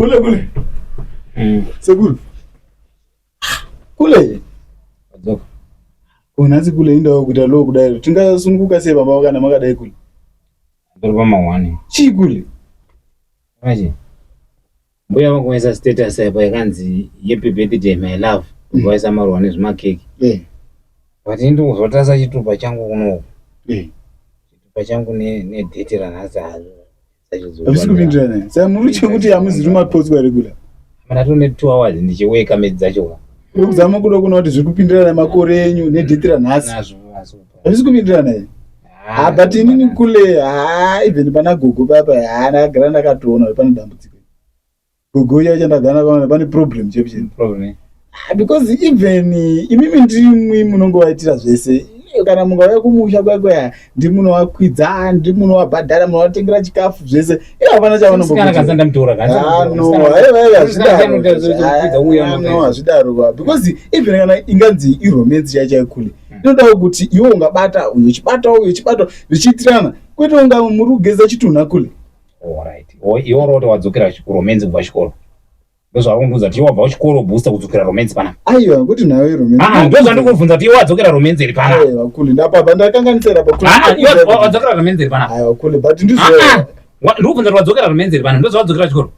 Kule kule. Sekuru. Kule. Wadzoka. Ko nhasi kule indawo kuita low kudai. Tingasununguka sei baba kana makadai kule? Ndiri pamahwani. Chii kule? Manje. Mbuya vangu vaisa status apa yakanzi happy birthday my love. Vaisa maruva nezvimakeke. Eh. But ini ndikuzotarisa chitupa changu kunoku. Eh. Chitupa changu ne ne date ranhasi Hazvisi kupindirana. Saka muri chekuti hamuzi rumapotswa here kule? Ndatone 2 hours ndichiweka medzi dzacho ka. Uri kuzama kuda kuona kuti zviri kupindirana makore enyu nedate ranhasi. Hazvisi kupindirana here? Ah, but inini kule ah, even pana gogo papa ah, ndakagara ndakatoona kuti pane dambudziko. Gogo uya chandagara ndakaona pane problem chepi chepi. Problem. Ah, because even imimi ndimwi munongovaitira zvese kana mungauya kumusha kwakweya ndimi munovakwidza ndimi munovabhadhara munovatengera chikafu zvese ivo hapana chavanozvidaro ka because even kana inganzi iromance chai chai kule inodawo kuti iwe ungabata uyo uchibata uyo uchibata zvichiitirana kwete unga muri kugeza chitunha kule. Iwe uroti wadzokera kuromance kubva chikoro. Ndozvauri kundiudza kuti iwe wabva kuchikoro booster kudzokera romance panapa. Aiwa kuti nayo iromance. Ah, ndozvandikubvunza kuti iwe wadzokera romance iri panapa. Aiwa kule ndapapa ndakanganisira apa kule. Ah, iwe wadzokera romance iri panapa. Aiwa kule but ndizvo. Ah, ndikubvunza kuti wadzokera romance iri panapa ndozvawadzokera chikoro.